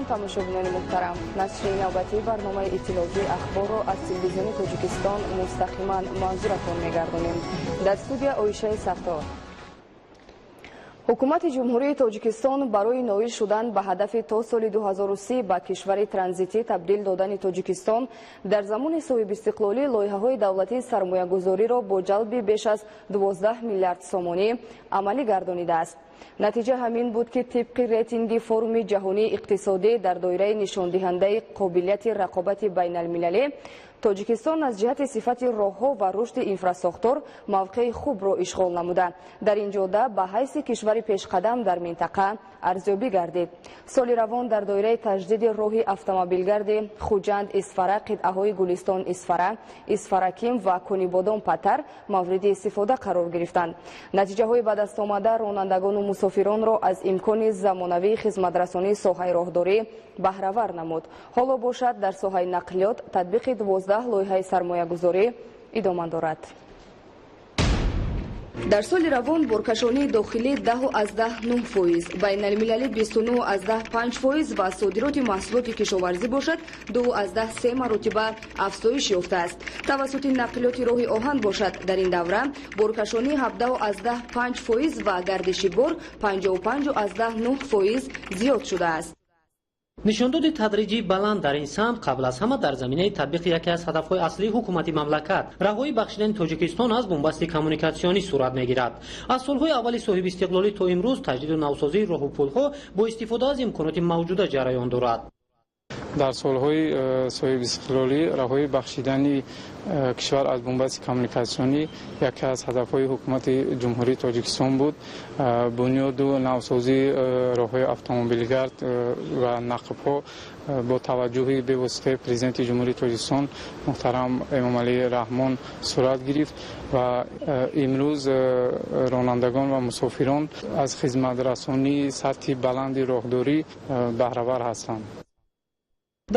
Тамошобинони муҳтарам, нашри навбатии барномаи иттилоотии Ахборро аз Телевизиони Тоҷикистон мустақиман манзуратон мегардонем. Дар студия Оишаи Саттор. Ҳукумати Ҷумҳурии Тоҷикистон барои ноил шудан ба ҳадафи то соли 2030 ба кишвари транзитӣ табдил додани Тоҷикистон дар замони соҳибистиқлолӣ лоиҳаҳои давлатии сармоягузориро бо ҷалби беш аз 12 миллиард сомонӣ амалӣ гардонидааст. Натиҷа ҳамин буд, ки тибқи рейтинги Форуми ҷаҳонии иқтисодӣ дар доираи нишондиҳандаи қобилияти рақобати байналмилалӣ Тоҷикистон аз ҷиҳати сифати роҳҳо ва рушди инфрасохтор мавқеи хубро ишғол намуда, дар ин ҷода ба ҳайси кишвари пешқадам дар минтақа арзёбӣ гардид. Соли равон дар доираи таҷдиди роҳи автомобилгарди Хуҷанд Исфара қитъаҳои Гулистон Исфара, Исфараким ва Конибодом Патар мавриди истифода қарор гирифтанд. Натиҷаҳои ба даст омада ронандагону мусофиронро аз имкони замонавии хизматрасонии соҳаи роҳдорӣ баҳравар намуд. Ҳоло бошад, дар соҳаи нақлиёт татбиқи 12 лоиҳаи сармоягузорӣ идома дорад. Дар соли равон боркашонии дохилӣ 10,9%, байналмилалӣ 29,5% ва содироти маҳсулоти кишоварзӣ бошад, 2,3 маротиба афзоиш ёфтааст. Тавассути нақлиёти роҳи оҳан бошад, дар ин давра боркашонӣ 17,5% ва гардиши бор 55,9% зиёд шудааст. Нишондоди тадриҷии баланд дар ин самт қабл аз ҳама дар заминаи татбиқи яке аз ҳадафҳои аслии ҳукумати мамлакат, раҳоӣ бахшидани Тоҷикистон аз бунбасти коммуникатсионӣ сурат мегирад. Аз солҳои аввали соҳибистиқлолӣ то имрӯз таҷдиду навсозии роҳу пулҳо бо истифода аз имконоти мавҷуда ҷараён дорад. Дар солҳои соҳибистиқлолӣ раҳоӣ бахшидани кишвар аз бунбасти коммуникатсионӣ яке аз ҳадафҳои ҳукумати Ҷумҳурии Тоҷикистон буд. Бунёду навсозии роҳҳои автомобилгард ва нақбҳо бо таваҷҷӯҳи бевоситаи Президенти Ҷумҳурии Тоҷикистон муҳтарам Эмомалӣ Раҳмон сурат гирифт ва имрӯз ронандагон ва мусофирон аз хизматрасонии сатҳи баланди роҳдорӣ баҳравар ҳастанд.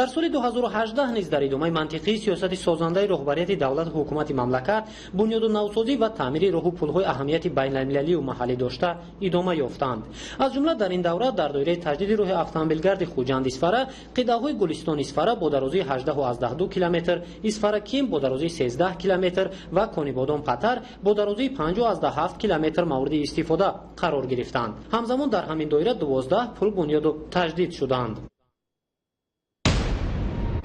Дар соли 2018 низ дар идомаи мантиқии сиёсати созандаи роҳбарияти давлату ҳукумати мамлакат бунёду навсозӣ ва таъмири роҳу пулҳои аҳамияти байналмилалию маҳаллӣ дошта идома ёфтанд. Аз ҷумла дар ин давра дар доираи таҷдиди роҳи автомобилгарди Хуҷанд Исфара қитъаҳои Гулистон Исфара бо дарозии 18,2 километр, Исфара Ким бо дарозии 13 километр ва Конибодом Патар бо дарозии 5,7 километр мавриди истифода қарор гирифтанд. Ҳамзамон дар ҳамин доира 12 пул бунёду таҷдид шуданд.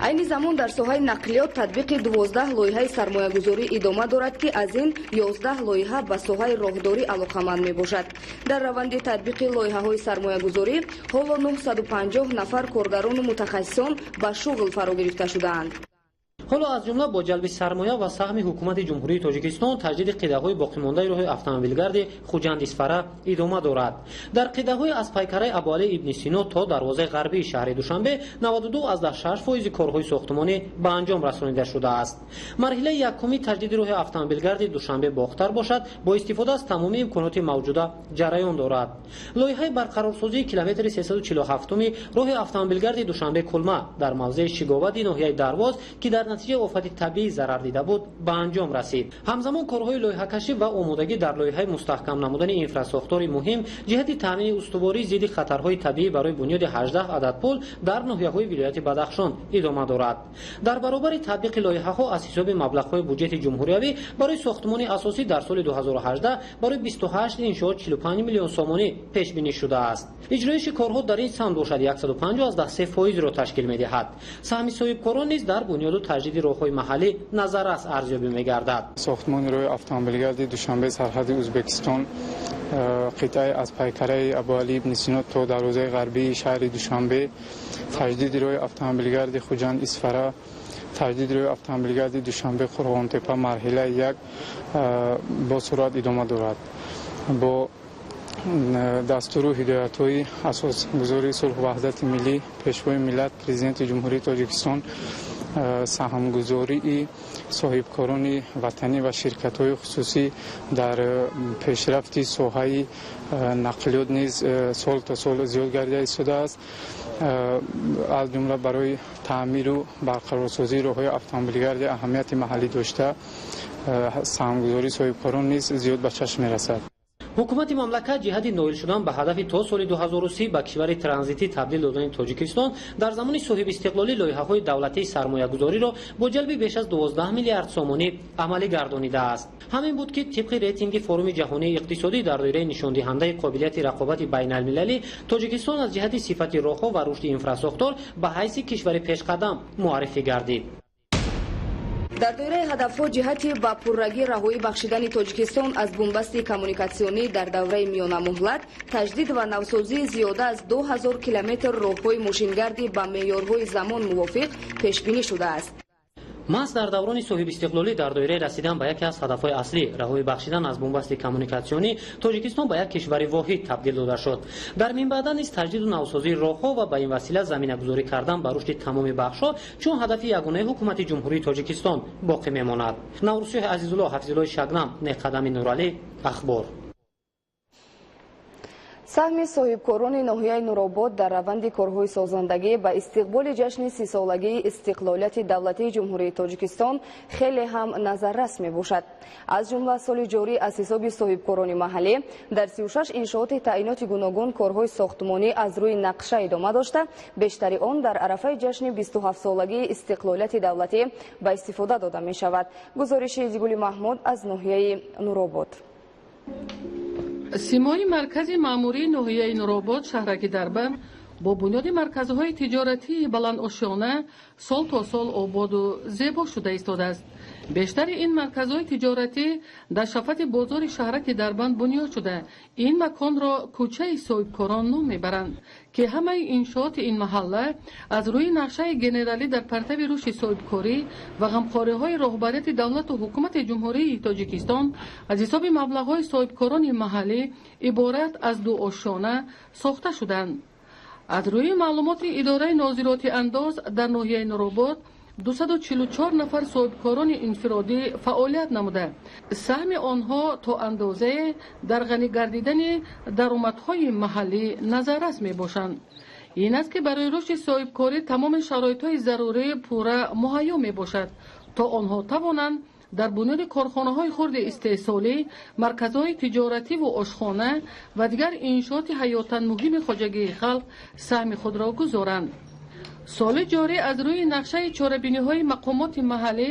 Айни замон дар соҳаи нақлиёт татбиқи 12 лоиҳаи сармоягузорӣ идома дорад, ки аз ин 11 лоиҳа ба соҳаи роҳдорӣ алоқаманд мебошад. Дар раванди татбиқи лоиҳаҳои сармоягузорӣ ҳоло 950 нафар коргарону мутахассисон ба шуғл фаро гирифта шудаанд. Ҳоло аз ҷумла бо ҷалби сармоя ва саҳми ҳукумати Ҷумҳурии Тоҷикистон таҷдиди қитъаҳои боқимондаи роҳи автомобилгарди Хуҷанд Исфара идома дорад. Дар қитъаҳои аз пайкараи Абуалӣ ибни Сино то дарвозаи ғарбии шаҳри Душанбе 92,6% корҳои сохтмонӣ ба анҷом расонида шудааст. Марҳилаи якуми таҷдиди роҳи автомобилгарди Душанбе Бохтар бошад, бо истифода аз тамоми имконоти мавҷуда ҷараён дорад. Лоиҳаи барқарорсозии километри 347-уми роҳи автомобилгарди Душанбе Кулма дар мавзеи Шиговади ноҳияи Дарвоз, ки дар натиҷаи офати табиӣ зарар дида буд, ба анҷом расид. Ҳамзамон корҳои лоиҳакашӣ ва омодагӣ дар лоиҳаи мустаҳкам намудани инфрасохтори муҳим ҷиҳати таъмини устувории зидди хатарҳои табиӣ барои бунёди 18 адад пул дар ноҳияҳои вилояти Бадахшон идома дорад. Дар баробари татбиқи лоиҳаҳо аз ҳисоби маблағҳои буҷети ҷумҳуриявӣ барои сохтмони асосӣ дар соли 2018 барои 28 иншоот 45 миллион сомонӣ пешбинӣ шудааст. Иҷроиши корҳо дар ин самт бошад, 105,3%-ро ташкил медиҳад. Саҳми соҳибкорон низ дар бунёду таҷдиди роҳҳои маҳаллӣ назаррас арзёбӣ мегардад. Сохтмони роҳи автомобилгарди Душанбе сарҳади Ӯзбекистон, қитъаи аз пайкараи Абуалӣ ибни Сино то дарвозаи ғарбии шаҳри Душанбе, таҷдиди роҳи автомобилгарди Хуҷанд Исфара, таҷдиди роҳи автомобилгарди Душанбе Қурғонтепа марҳилаи як бо суръат идома дорад. Бо дастуру ҳидоятҳои асосгузори сулҳу ваҳдати миллӣ, Пешвои миллат, Президенти Ҷумҳурии Тоҷикистон, саҳмгузории соҳибкорони ватанӣ ва ширкатҳои хусусӣ дар пешрафти соҳаи нақлиёт низ сол то сол зиёд гардида истодааст. Аз ҷумла барои таъмиру барқарорсозии роҳҳои автомобилгарди аҳамияти маҳаллӣ дошта саҳмгузории соҳибкорон низ зиёд ба чашм мерасад. Ҳукумати мамлакат ҷиҳати ноил шудан ба ҳадафи то соли 2030 ба кишвари транзитӣ табдил додани Тоҷикистон дар замони соҳибистиқлолӣ лоиҳаҳои давлатии сармоягузориро бо ҷалби беш аз 12 миллиард сомонӣ амалӣ гардонидааст. Ҳамин буд, ки тибқи рейтинги Форуми ҷаҳонии иқтисодӣ дар доираи нишондиҳандаи қобилияти рақобати байналмилалӣ Тоҷикистон аз ҷиҳати сифати роҳҳо ва рушди инфрасохтор ба ҳайси кишвари пешқадам муаррифӣ гардид. Дар доираи ҳадафҳо ҷиҳати ба пуррагӣ раҳоӣ бахшидани Тоҷикистон аз бунбасти коммуникатсионӣ дар давраи миёнамуҳлат, таҷдид ва навсозии зиёда аз 2000 километр роҳҳои мошингардӣ ба меъёрҳои замон мувофиқ пешбинӣ шудааст. Маҳз дар даврони соҳибистиқлолӣ дар доираи расидан ба яке аз ҳадафҳои аслӣ, раҳоӣ бахшидан аз бунбасти коммуникатсионӣ, Тоҷикистон ба як кишвари воҳид табдил дода шуд. Дар минбаъда низ таҷдиду навсозии роҳҳо ва ба ин васила заминагузорӣ кардан ба рушди тамоми бахшҳо чун ҳадафи ягонаи ҳукумати Ҷумҳурии Тоҷикистон боқӣ мемонад. Наврӯзшоҳи Азизулло, Ҳафизуллои Шагнам, Неқадами Нуралӣ, Ахбор. Саҳми соҳибкорони ноҳияи Нуробод дар раванди корҳои созандагӣ ба истиқболи ҷашни 30-солагии истиқлолияти давлатии Ҷумҳурии Тоҷикистон хеле ҳам назаррас мебошад. Аз ҷумла соли ҷорӣ аз ҳисоби соҳибкорони маҳаллӣ дар 36 иншооти таъиноти гуногун корҳои сохтмонӣ аз рӯи нақша идома дошта, бештари он дар арафаи ҷашни 27-солагии истиқлолияти давлатӣ ба истифода дода мешавад. Гузориши Идигули Маҳмуд аз ноҳияи Нуробод. Симои маркази маъмурии ноҳияи Нуробод, шаҳраки Дарбанд, бо бунёди марказҳои тиҷоратии баландошёна сол то сол ободу зебо шуда истодааст. Бештари ин марказҳои тиҷоратӣ дар шафати бозори шаҳраки Дарбанд бунёд шуда, ин маконро кӯчаи соҳибкорон ном мебаранд, ки ҳамаи иншооти ин маҳалла аз рӯи нақшаи генералӣ дар партави рушди соҳибкорӣ ва ғамхориҳои роҳбарияти давлату ҳукумати Ҷумҳурии Тоҷикистон аз ҳисоби маблағҳои соҳибкорони маҳаллӣ иборат аз ду ошёна сохта шуданд. Аз рӯи маълумоти идораи нозироти андоз дар ноҳияи Нуробод 244 нафар соҳибкорони инфиродӣ фаъолият намуда, саҳми онҳо то андозае дар ғанӣ гардидани даромадҳои маҳаллӣ назаррас мебошанд. Ин аст, ки барои рушди соҳибкорӣ тамоми шароитҳои зарурӣ пурра муҳайё мебошад, то онҳо тавонанд дар бунёди корхонаҳои хурди истеҳсолӣ, марказҳои тиҷоративу ошхона ва дигар иншооти ҳаётан муҳими хоҷагии халқ саҳми худро гузоранд. Соли ҷорӣ аз рӯи нақшаи чорабиниҳои мақомоти маҳаллӣ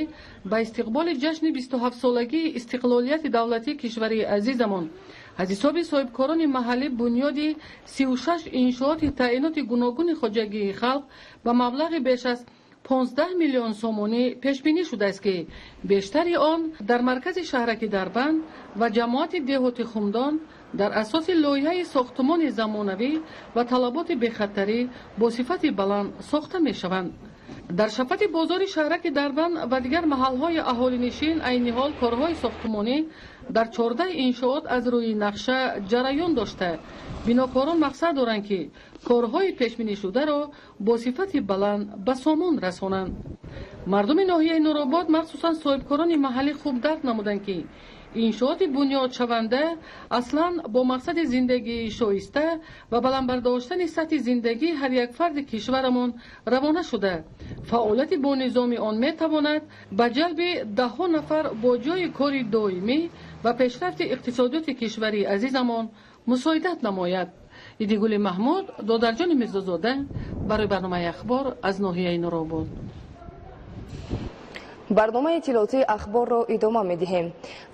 ба истиқболи ҷашни 27-солагии истиқлолияти давлатии кишвари азизамон аз ҳисоби соҳибкорони маҳаллӣ бунёди 36 иншооти таъиноти гуногуни хоҷагии халқ ба маблағи беш аз 15 миллион сомонӣ пешбинӣ шудааст, ки бештари он дар маркази шаҳраки Дарбанд ва ҷамоати деҳоти Хумдон дар асоси лоиҳаи сохтмони замонавӣ ва талаботи бехатарӣ бо сифати баланд сохта мешаванд. Дар шафати бозори шаҳраки Дарбанд ва дигар маҳалҳои аҳолинишин айни ҳол корҳои сохтмонӣ дар 14 иншоот аз рӯи нақша ҷараён дошта, бинокорон мақсад доранд, ки корҳои пешбинишударо бо сифати баланд ба сомон расонанд. Мардуми ноҳияи Нуробод, махсусан соҳибкорони маҳаллӣ, хуб дарк намуданд, ки иншооти бунёдшаванда аслан бо мақсади зиндагии шоиста ва баланд бардоштани сатҳи зиндагии ҳар як фарди кишварамон равона шуда, фаъолияти бонизоми он метавонад ба ҷалби даҳҳо нафар бо ҷойи кори доимӣ ва пешрафти иқтисодиёти кишвари азизамон мусоидат намояд. Идигули Маҳмуд, Додарҷони Мирзозода барои барномаи Ахбор аз ноҳияи Нуробод. Барномаи иттилоотии Ахборро идома медиҳем.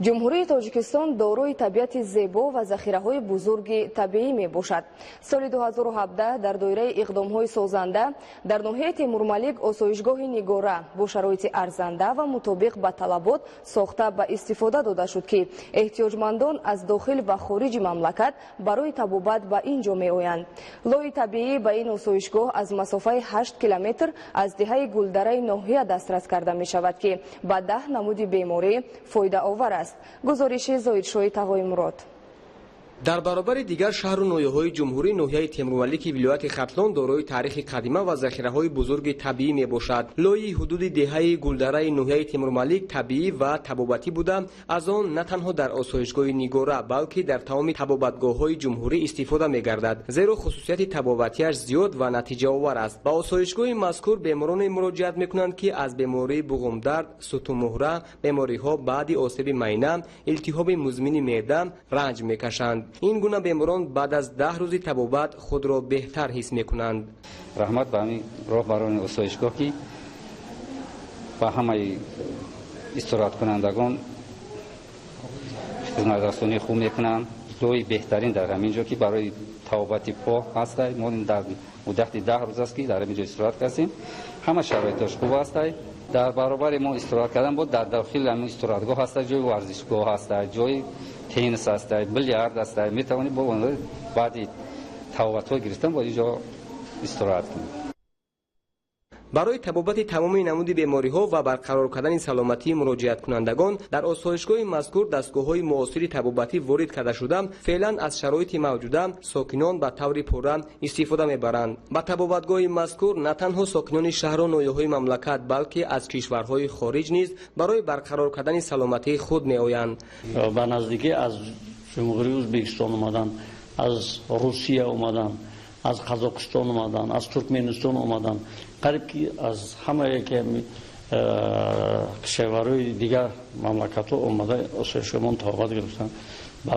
Ҷумҳурии Тоҷикистон дорои табиати зебо ва захираҳои бузурги табиӣ мебошад. Соли 2017 дар доираи иқдомҳои созанда дар ноҳияи Темурмалик осоишгоҳи Нигора бо шароити арзанда ва мутобиқ ба талабот сохта ба истифода дода шуд, ки эҳтиёҷмандон аз дохил ва хориҷи мамлакат барои табобат ба ин ҷо меоянд. Лои табиӣ ба ин осоишгоҳ аз масофаи 8 километр аз деҳаи Гулдараи ноҳия дастрас карда мешавад, ки ба 10 намуди беморӣ фоидаовар аст. Гузориши Зоидшоҳи Тағоимурод. Дар баробари дигар шаҳру ноҳияҳои ҷумҳурӣ, ноҳияи Темурмалики вилояти Хатлон дорои таърихи қадима ва захираҳои бузурги табиӣ мебошад. Лои ҳудуди деҳаи Гулдараи ноҳияи Темурмалик табиӣ ва табобатӣ буда, аз он на танҳо дар осоишгоҳи Нигора, балки дар тамоми табобатгоҳҳои ҷумҳурӣ истифода мегардад, зеро хусусияти табобатиаш зиёд ва натиҷаовар аст. Ба осоишгоҳи мазкур бемороне муроҷиат мекунанд, ки аз бемории буғумдард, сутунмуҳра, бемориҳо баъди осеби майна, илтиҳоби музмини меъда ранҷ мекашанд. Ин гуна беморон баъд аз 10 рӯзи табобат худро беҳтар ҳис мекунанд. Раҳмат ба ҳамин роҳбарони осоишгоҳ, ки ба ҳамаи истироҳаткунандагон хизматрасонии хуб мекунанд. Ҷои беҳтарин дар ҳамин ҷо, ки барои табобати по ҳаст. Мо дар муддати 10 рӯз аст, ки дар ҳамин ҷо истироҳат кардем. Ҳама шароиташ хуб аст. Дар баробари мо истироҳат кардан бо дар дохили ҳамин истироҳатгоҳ ҳаст, ҷои варзишгоҳ ҳаст, ҷои теннис ҳаст, билярд ҳаст. Метавонед бо баъди табобатҳо гирифтан бо инҷо истироҳат кунед. Барои табобати тамоми намуди бемориҳо ва барқарор кардани саломатии муроҷиаткунандагон дар осоишгоҳи мазкур дастгоҳҳои муосири табобатӣ ворид карда шуда, феълан аз шароити мавҷуда сокинон ба таври пурра истифода мебаранд. Ба табобатгоҳи мазкур на танҳо сокинони шаҳру ноҳияҳои мамлакат, балки аз кишварҳои хориҷ низ барои барқарор кардани саломатии худ меоянд. Ба наздикӣ аз Ҷумҳурии Ӯзбекистон омаданд, аз Русия омаданд, аз Қазоқистон омаданд, аз Туркменистон омаданд. Қариб ки аз ҳама яке кишварҳои дигар мамлакатҳо омада осоишгоҳмон табобат гирифтанд ва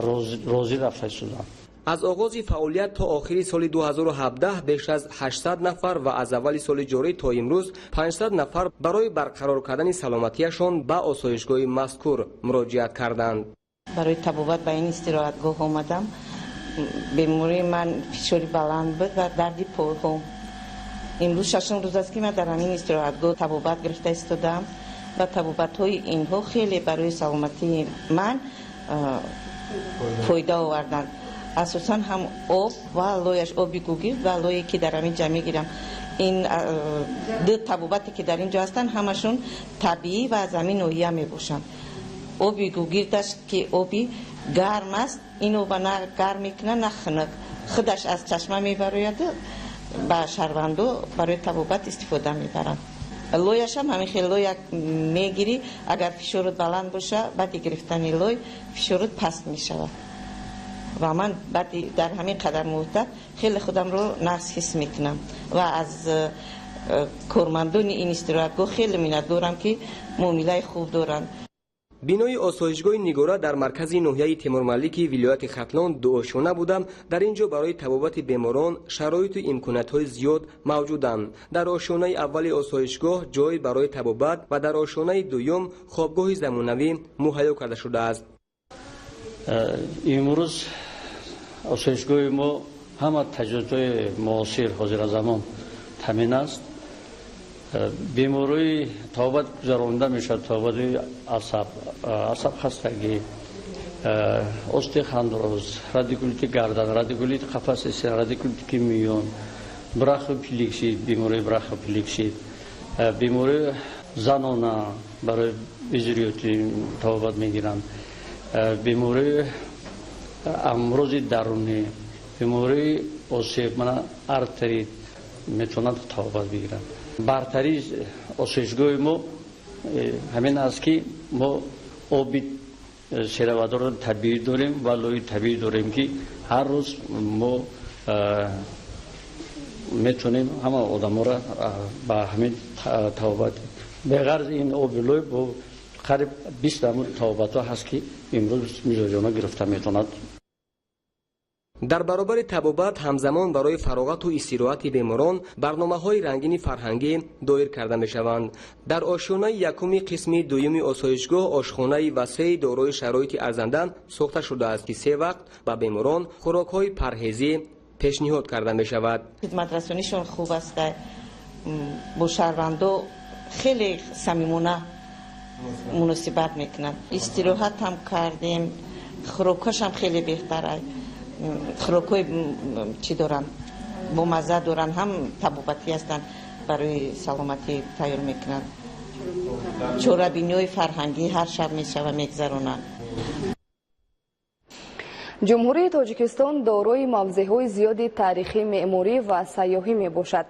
розӣ рафта шуданд. Аз оғози фаъолият то охири соли 2017 беш аз 800 нафар ва аз аввали соли ҷорӣ то имрӯз 500 нафар барои барқарор кардани саломатиашон ба осоишгоҳи мазкур муроҷиат карданд. Барои табобат ба ин истироҳатгоҳ омадам. Бемории ман фишори баланд буд ва дарди пойҳо. Имрӯз шашум рӯз аст, ки ман дар ҳамин истироҳатгоҳ табобат гирифта истодаам ва табобатҳои инҳо хеле барои саломатии ман фоида оварданд. Асосан ҳам об ва лояш, оби гугирд ва лое, ки дар ҳамин ҷа мегирам. Ин ду табобате, ки дар ин ҷо ҳастанд, ҳамашон табиӣ ва аз ҳамин ноҳия мебошанд. Оби гугирдаш, ки оби гарм аст, ин оба на гарм мекунад, на хунук, худаш аз чашма мебарояд, ба шаҳрвандо барои табобат истифода мебаранд. Лояшам ҳамин хел лоя мегирӣ, агар фишорот баланд боша, баъди гирифтани лой фишорот паст мешавад. Ва ман баъди дар ҳамин қадар муддат хеле худамро нағз ҳис мекунам ва аз кормандони ин истироҳатгоҳ хеле миннатдорам, ки муомилаи хуб доранд. Бинои осоишгоҳи Нигора дар маркази ноҳияи Темурмалики вилояти Хатлон дуошёна буда, дар ин ҷо барои табобати беморон шароиту имкониятҳои зиёд мавҷуданд. Дар ошёнаи аввали осоишгоҳ ҷой барои табобат ва дар ошёнаи дуюм хобгоҳи замонавӣ муҳайё карда шудааст. Имрӯз осоишгоҳи мо ҳама таҷҳизотҳои муосир ҳозиразамон таъмин аст. Бемории табобат гузаронда мешавад, табобати асаб, асабхастагӣ, остеохондроз, радикулити гардан, радикулити қафаси сина, радикулити миён, брахоплексит, бемории брахоплексит, бемории занона барои безурётӣ табобат мегиранд, бемории амрози дарунӣ, бемории осеб, мана артрит метавонанд табобат бигиранд. Бартарии осоишгоҳи мо ҳамин аст, ки мо оби серавадорро табиӣ дорем ва лои табиӣ дорем, ки ҳар рӯз мо метавонем ҳама одаморо ба ҳамин табобат. Беғарз ин оби лой бо қариб 20 намуд табобатҳо ҳаст, ки имрӯз мизоҷона гирифта метавонад. Дар баробари табобат ҳамзамон барои фароғату истироҳати беморон барномаҳои рангини фарҳангӣ доир карда мешаванд. Дар ошёнаи якуми қисми дуюми осоишгоҳ ошхонаи васеи дорои шароити арзанда сохта шудааст, ки се вақт ба беморон хӯрокҳои парҳезӣ пешниҳод карда мешавад. Хизматрасонишон хуб аст, бо шаҳрвандо хеле самимона муносибат мекунанд. Истироҳат ҳам кардем, хӯрокҳошам хеле беҳтар аст. Хӯрокҳои чӣ доранд, бомазза доранд, ҳам табобатӣ ҳастанд, барои саломатӣ тайёр мекунанд. Чорабиниҳои фарҳангӣ ҳар шаб мешава, мегузаронанд. Ҷумҳурии Тоҷикистон дорои мавзеъҳои зиёди таърихӣ, меъморӣ ва сайёҳӣ мебошад.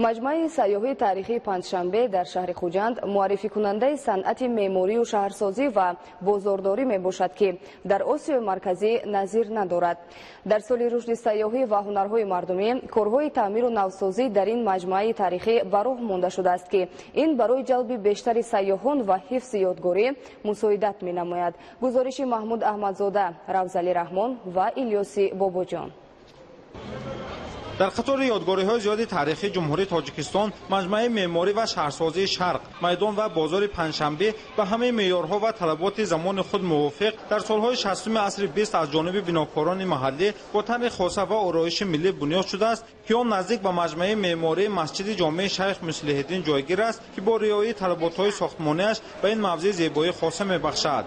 Маҷмааи сайёҳии таърихии Панҷшанбе дар шаҳри Хуҷанд муаррификунандаи санъати меъморию шаҳрсозӣ ва бозордорӣ мебошад, ки дар Осиёи Марказӣ назир надорад. Дар соли рушди сайёҳӣ ва ҳунарҳои мардумӣ корҳои таъмиру навсозӣ дар ин маҷмааи таърихӣ ба роҳ монда шудааст, ки ин барои ҷалби бештари сайёҳон ва ҳифзи ёдгорӣ мусоидат менамояд. Гузориши Маҳмуд Аҳмадзода, Равзалӣ Раҳмон ва Илёси Бобоҷон. Дар қатори ёдгориҳои зиёди таърихии Ҷумҳурии Тоҷикистон маҷмӯаи меъморӣ ва шаҳрсозии Шарқ, майдон ва бозори Панҷшанбе ба ҳамаи меъёрҳо ва талаботи замони худ мувофиқ дар солҳои 60 асри 20 аз ҷониби бинокорони маҳаллӣ бо тарҳи хоса ва ороиши миллӣ бунёд шудааст, ки он наздик ба маҷмӯаи меъмории масҷиди ҷомеи Шайх Муслиҳиддин ҷойгир аст, ки бо риояи талаботҳои сохтмониаш ба ин мавзеъ зебоии хоса мебахшад.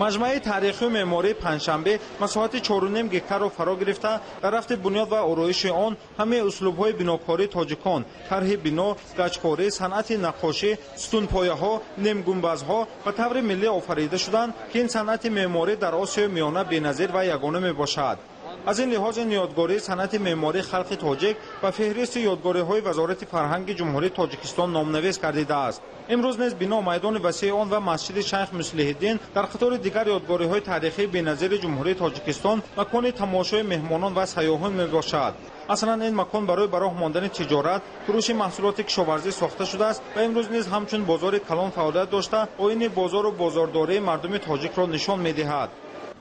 Маҷмӯаи таърихию меъмории Панҷшанбе масоҳати 4,5 гектарро фаро гирифта, дар рафти бунёд ва ороиши он ҳамаи услубҳои бинокории тоҷикон, тарҳи бино, гачкорӣ, санъати наққошӣ, сутунпояҳо, нимгумбазҳо ба таври миллӣ офарида шуданд, ки ин санъати меъморӣ дар Осиёи Миёна беназир ва ягона мебошад. Аз ин лиҳоз ин ёдгории санъати меъмории халқи тоҷик ба феҳристи ёдгориҳои Вазорати фарҳанги Ҷумҳурии Тоҷикистон номнавис гардидааст. Имрӯз низ бино, майдони васеи он ва масҷиди Шайх Муслиҳиддин дар қатори дигар ёдгориҳои таърихии беназири Ҷумҳурии Тоҷикистон макони тамошои меҳмонон ва сайёҳон мебошад. Аслан ин макон барои ба роҳ мондани тиҷорат, фурӯши маҳсулоти кишоварзӣ сохта шудааст ва имрӯз низ ҳамчун бозори калон фаъолият дошта, оини бозору бозордории мардуми тоҷикро нишон медиҳад.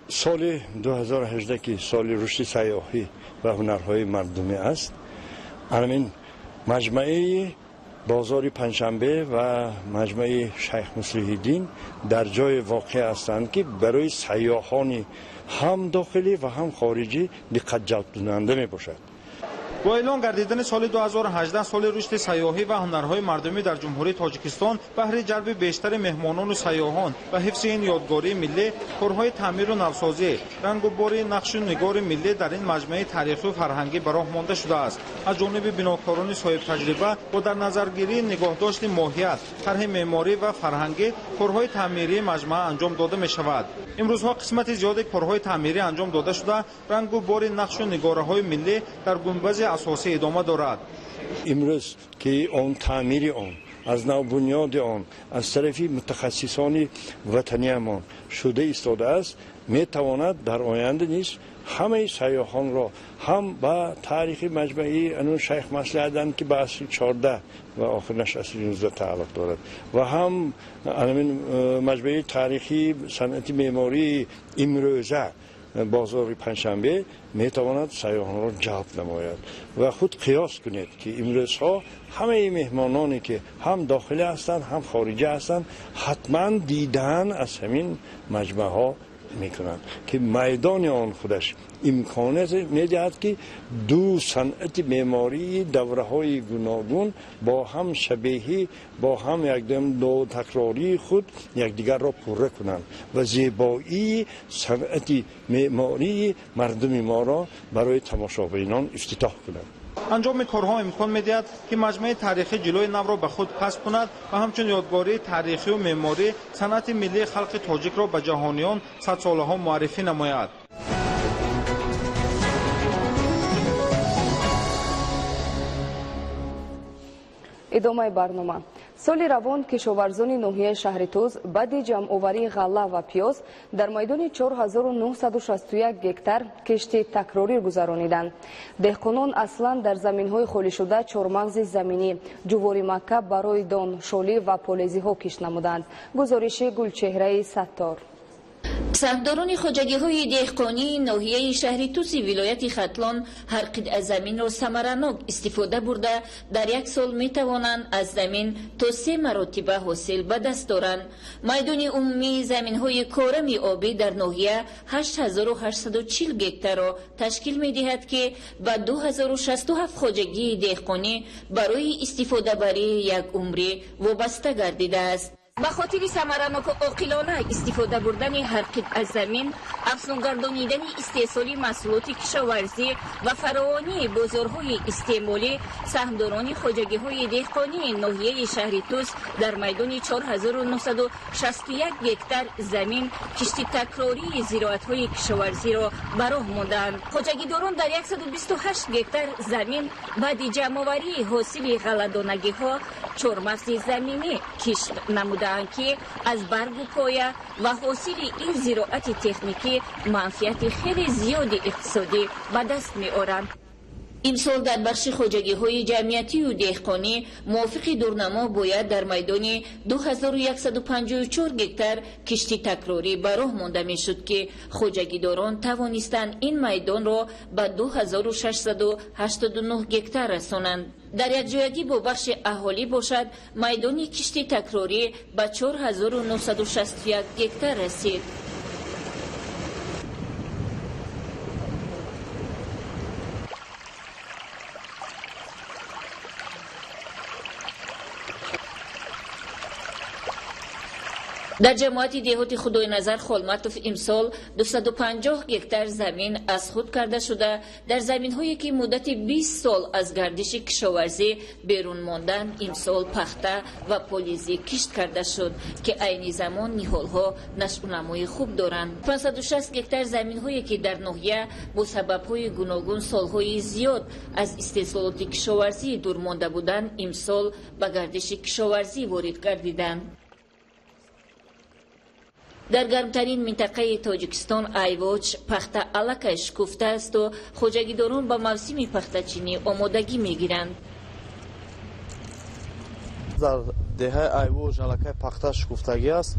Соли 2018, ки соли рушди сайёҳӣ ва ҳунарҳои мардумӣ аст, ҳамин маҷмӯаи бозори Панҷшанбе ва маҷмӯаи Шайх Муслиҳиддин дар ҷое воқеъ ҳастанд, ки барои сайёҳони ҳам дохилӣ ва ҳам хориҷӣ диққатҷалбкунанда мебошад. Бо эълон гардидани соли 2018 соли рушди сайёҳӣ ва ҳунарҳои мардумӣ дар Ҷумҳурии Тоҷикистон баҳри ҷалби бештари меҳмонону сайёҳон ва ҳифзи ин ёдгории миллӣ, корҳои таъмиру навсозӣ, рангу бори нақшу нигори миллӣ дар ин маҷмӯаи таърихию фарҳангӣ ба роҳ монда шудааст. Аз ҷониби бинокорони соҳибтаҷриба бо дар назаргирии нигоҳдошти моҳият, тарҳи меъморӣ ва фарҳангӣ корҳои таъмирии маҷмӯа анҷом дода мешавад. Имрӯзҳо қисмати зиёди корҳои таъмирӣ анҷом дода шуда, рангу бори нақшу нигораҳои миллӣ дар гунбази асосӣ идома дорад. Имрӯз ки он таъмири он, аз нав бунёди он аз тарафи мутахассисони ватаниямон шуда истодааст, метавонад дар оянда низ ҳамаи сайёҳонро ҳам ба таърихи маҷмӯаи анун Шайх Маслиҳатдан, ки ба асри 14 ва охирнаш асри 19 тааллуқ дорад, ва ҳам маҷмӯаи таърихии санъати меъмории имрӯза бозори Панҷшанбе метавонад сайёҳонро ҷалб намояд. Ва худ қиёс кунед, ки имрӯзҳо ҳамаи меҳмононе, ки ҳам дохилӣ ҳастанд, ҳам хориҷӣ ҳастанд, ҳатман дидан аз ҳамин маҷмӯаҳо мекунанд, ки майдони он худаш имконият медиҳад, ки ду санъати меъмории давраҳои гуногун бо ҳам шабеҳӣ, бо ҳам якдам такрории худ якдигарро пурра кунанд ва зебоии санъати меъмории мардуми моро барои тамошобинон ифтитоҳ кунанд. Анҷоми корҳо имкон медиҳад, ки маҷмӯаи таърихӣ ҷилои навро ба худ касб кунад ва ҳамчун ёдгории таърихию меъморӣ санъати миллии халқи тоҷикро ба ҷаҳониён садсолаҳо муаррифӣ намояд. Идомаи барнома. Соли равон кишоварзони ноҳияи шаҳри Туз баъди ҷамъоварии ғалла ва пиёз дар майдони 4961 гектар кишти такрорӣ гузарониданд. Деҳқонон аслан дар заминҳои холишуда чормағзи заминӣ, ҷуворимакка барои дон, шолӣ ва полезиҳо кишт намуданд. Гузориши Гулчеҳраи Саттор. Саҳмдорони хоҷагиҳои деҳқонии ноҳияи шаҳри Туси вилояти Хатлон ҳар қитъа заминро самаранок истифода бурда, дар як сол метавонанд аз замин то 3 маротиба ҳосил ба даст доранд. Майдони умумии заминҳои корами обӣ дар ноҳия 8840 гектарро ташкил медиҳад, ки ба 2067 хоҷагии деҳқонӣ барои истифодабарии як умрӣ вобаста гардидааст. Ба хотири самараноку оқилона истифода бурдани ҳар қитъа замин, афзунгардонидани истеҳсоли маҳсулоти кишоварзӣ ва фаровонии бозорҳои истеъмолӣ, саҳмдорони хоҷагиҳои деҳқонии ноҳияи шаҳри Тус дар майдони 4961 гектар замин кишти такрории зироатҳои кишоварзиро ба роҳ мондаанд. Хоҷагидорон дар 128 гектар замин баъди ҷамъоварии ҳосили ғалладонагиҳо чормағзи заминӣ кишт намудаанд, ки аз баргу поя ва ҳосили ин зироати техникӣ манфиати хеле зиёди иқтисодӣ ба даст меоранд. Имсол дар бахши хоҷагиҳои ҷамъиятию деҳқонӣ мувофиқи дурнамо бояд дар майдони 2154 гектар кишти такрорӣ ба роҳ монда мешуд, ки хоҷагидорон тавонистанд ин майдонро ба 2689 гектар расонанд. Дар якҷоягӣ бо бахши аҳолӣ бошад, майдони кишти такрорӣ ба 4961 гектар расид. Дар ҷамоати деҳоти Худойназар Холматов имсол 250 гектар замин аз худ карда шуда, дар заминҳое ки муддати 20 сол аз гардиши кишоварзӣ берун монданд, имсол пахта ва полизӣ кишт карда шуд, ки айни замон ниҳолҳо нашъунамои хуб доранд. 560 гектар заминҳое ки дар ноҳия бо сабабҳои гуногун солҳои зиёд аз истеҳсолоти кишоварзӣ дур монда буданд, имсол ба гардиши кишоварзӣ ворид гардиданд. Дар гармтарин минтақаи Тоҷикистон Айвоч пахта аллакай шукуфтаасту хоҷагидорон ба мавсими пахтачинӣ омодагӣ мегиранд. Дар деҳаи Айвоч аллакай пахта шукуфтагӣ аст.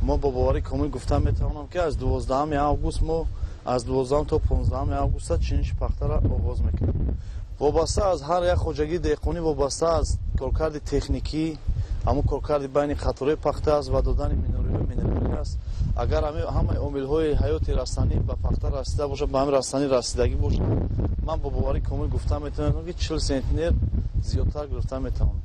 Мо бо боварӣ комил гуфта метавонам, ки аз 12 август мо аз 12 то 15 августа чиниши пахтаро оғоз мекунем. Вобаста аз ҳар як хоҷагии деҳқонӣ, вобаста аз коркарди техникӣ, ҳамун коркарди байни қатораи пахта аст ва додани минориҳои минералӣ аст. Агар ҳамаи омилҳои ҳаёти растанӣ ба пахта расида бошад, ба ҳамин растанӣ расидагӣ бошад, ман бо боварӣ комил гуфта метавонам, ки 40 сентнер зиёдтар гирифта метавонам.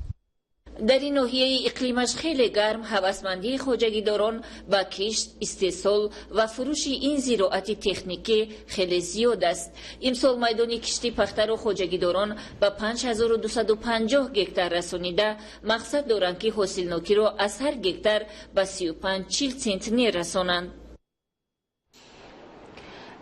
Дар ин ноҳияи иқлимаш хеле гарм ҳавасмандии хоҷагидорон ба кишт, истеҳсол ва фурӯши ин зироати техникӣ хеле зиёд аст. Имсол майдони кишти пахтаро хоҷагидорон ба 5250 гектар расонида, мақсад доранд, ки ҳосилнокиро аз ҳар гектар ба 35-40 центнер расонанд.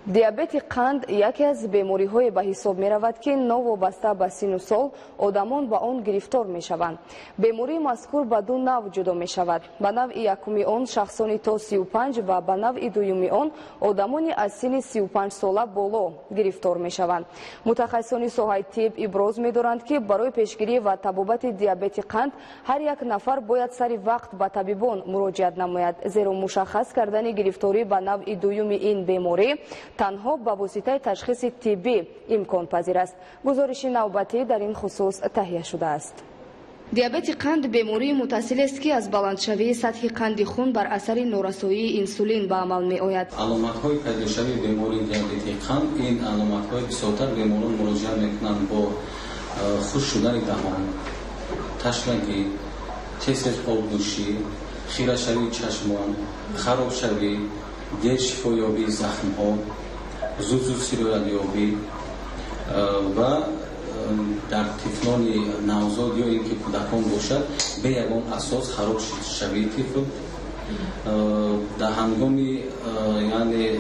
Диабети қанд яке аз бемориҳое ба ҳисоб меравад, ки новобаста ба сину сол одамон ба он гирифтор мешаванд. Бемории мазкур ба ду навъ ҷудо мешавад. Ба навъи якуми он шахсони то 35 ва ба навъи дуюми он одамони аз синни 35 сола боло гирифтор мешаванд. Мутахассисони соҳаи тиб иброз медоранд, ки барои пешгирӣ ва табобати диабети қанд ҳар як нафар бояд сари вақт ба табибон муроҷиат намояд, зеро мушаххас кардани гирифторӣ ба навъи дуюми ин беморӣ танҳо ба воситаи ташхиси тиббӣ имконпазир аст. Гузориши навбатӣ дар ин хусус таҳия шудааст. Диабети қанд бемории мутасилест, ки аз баландшавии сатҳи қанди хун бар асари норасоии инсулин ба амал меояд. Аломатҳои пайдошавии бемории диабети қанд ин аломатҳои бисёртар беморон муроҷиат мекунанд бо хушк шудани даҳон, ташнагӣ, тез-тез обнӯшӣ, хирашавии чашмон, харобшавӣ, дер шифоёбии захмҳо, зуд-зуд сироятёбӣ ва дар тифлони навзод ё ин ки кӯдакон бошад, бе ягон асос хароб шавии тифл, дар ҳангоми яъне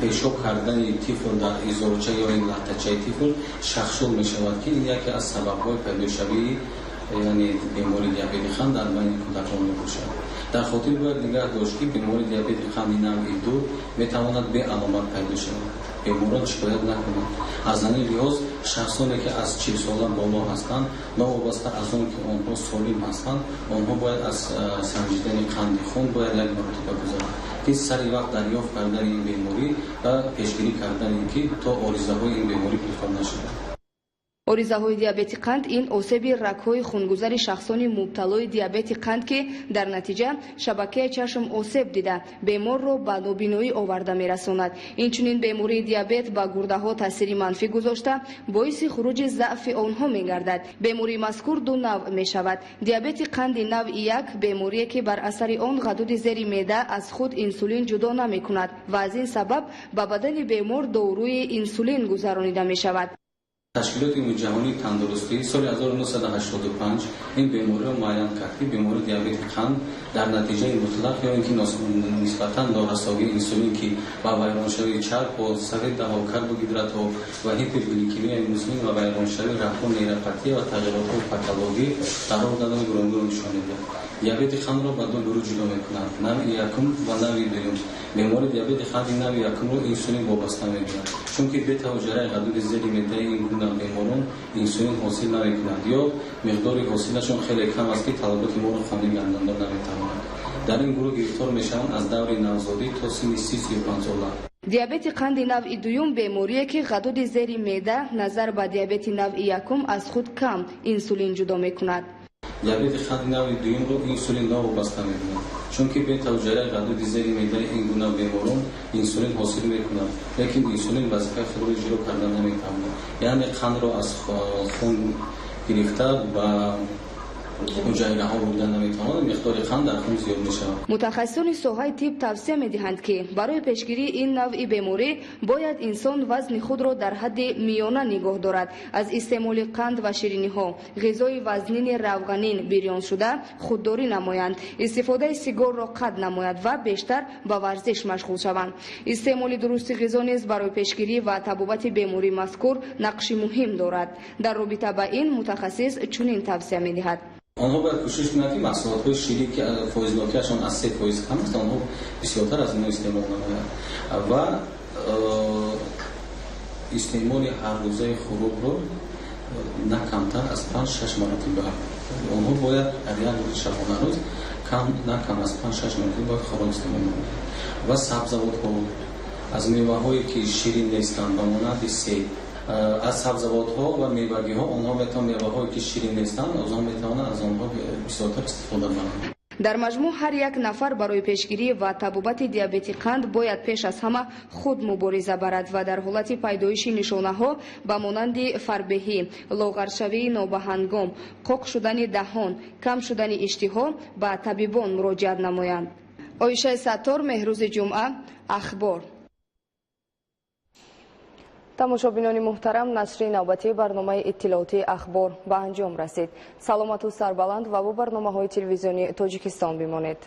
пешоб кардани тифл дар изорча ё ин латтачаи тифл шахшул мешавад, ки ин яке аз сабабҳои пайдошавии яъне бемории диабети қанд дар байни кӯдакон мебошад. Дар хотир бояд нигаҳ дошт, ки бемории диабети қанди навъи ду метавонад беаломат пайдо шавад, беморон шикоят накунанд. Аз ҳамин лиҳоз шахсоне ки аз 40 сола боло ҳастанд, новобаста аз он ки онҳо солим ҳастанд, онҳо бояд аз санҷидани қанди хун бояд як маротиба гузаранд, ки сари вақт дарёфт кардани ин беморӣ ва пешгирӣ кардани ки то оризаҳои ин беморӣ гирифтор нашаванд. Оризаҳои диабети қанд ин осеби рагҳои хунгузари шахсони мубталои диабети қанд, ки дар натиҷа шабакаи чашм осеб дида, беморро ба нобиноӣ оварда мерасонад. Инчунин бемории диабет ба гурдаҳо таъсири манфӣ гузошта, боиси хуруҷи заъфи онҳо мегардад. Бемории мазкур ду навъ мешавад. Диабети қанди навъи як беморие, ки бар асари он ғадуди зери меъда аз худ инсулин ҷудо намекунад ва аз ин сабаб ба бадани бемор доруи инсулин гузаронида мешавад. Ташкилоти ҷаҳонии тандурустӣ соли 1985 ин бемориро муайян кард, ки бемории диабети қанд дар натиҷаи мутлақ ё ин ки нисбатан норасогии инсулин, ки ба вайроншавии чарб, сафедаҳо, карбогидратҳо ва гипергликемияи мусулин ва вайроншавии рагҳо, нейропатия ва тағйиротҳои патологӣ дар органҳои гуногун нишон медиҳад. Диабети қандро ба ду гурӯҳ ҷудо мекунанд: навъи якум ва навъи дуюм. Бемори диабети қанди навъи якумро инсулин вобаста мекунад, чунки бета-ҳуҷайраи ғадуди зери меъдаи ин гуна беморон инсулин ҳосил намекунад ё миқдори ҳосилашон хеле кам аст, ки талаботи моро қонеъ гардонда наметавонад. Дар ин гурӯҳ гирифтор мешаванд аз даври навзодӣ то синни 30-35 сола. Диабети қанди навъи дуюм беморие, ки ғадуди зери меъда назар ба диабети навъи якум аз худ кам инсулин ҷудо мекунад. Диабети қанди навъи дуюмро инсулин новобаста мекунад, чунки бета-ҳуҷайраи ғадуди зери меъдаи ин гуна беморон инсулин ҳосил мекунад, лекин инсулин вазифаи худро иҷро карда наметавонад. Яъне қандро аз хун гирифта ба ҳуҷайраҳо бурда наметавонад, миқдори қанд дар хун зиёд мешавад. Мутахассисони соҳаи тиб тавсия медиҳанд, ки барои пешгирии ин навъи беморӣ бояд инсон вазни худро дар ҳадди миёна нигоҳ дорад, аз истеъмоли қанд ва шириниҳо, ғизои вазнини равғанин бирёншуда худдорӣ намоянд, истифодаи сигорро қатъ намояд ва бештар ба варзиш машғул шаванд. Истеъмоли дурусти ғизо низ барои пешгирӣ ва табобати бемории мазкур нақши муҳим дорад. Дар робита ба ин мутахассис чунин тавсия медиҳад: Онҳо бояд кӯшиш кунанд, ки маҳсулотҳои ширӣ, ки фоизнокиашон аз 3% кам аст, онҳо бисёртар аз инҳо истеъмол намоянд ва истеъмоли ҳаррӯзаи хӯрокро на камтар аз 5-6 маротиба. Онҳо бояд дар як шабонарӯз на кам аз 5-6 маротиба бояд хӯрок истеъмол намоянд ва сабзавотҳо, аз меваҳое, ки ширин нестанд, ба монанди себ, аз сабзавотҳо ва мевагиҳо онҳо метавонанд, меваҳое, ки ширин нестанд, аз онҳо метавонанд аз онҳо бисёртар истифода баранд. Дар маҷмӯъ ҳар як нафар барои пешгирӣ ва табобати диабети қанд бояд пеш аз ҳама худ мубориза барад ва дар ҳолати пайдоиши нишонаҳо ба монанди фарбеҳӣ, лоғаршавии нобаҳангом, қоқ шудани даҳон, кам шудани иштиҳо ба табибон муроҷиат намоянд. Оишаи Саттор, Меҳрӯзи Ҷумъа, Ахбор. Тамошобинони муҳтарам, нашри навбатии барномаи иттилоотии Ахбор ба анҷом расид. Саломату сарбаланд ва бо барномаҳои телевизиони Тоҷикистон бимонед.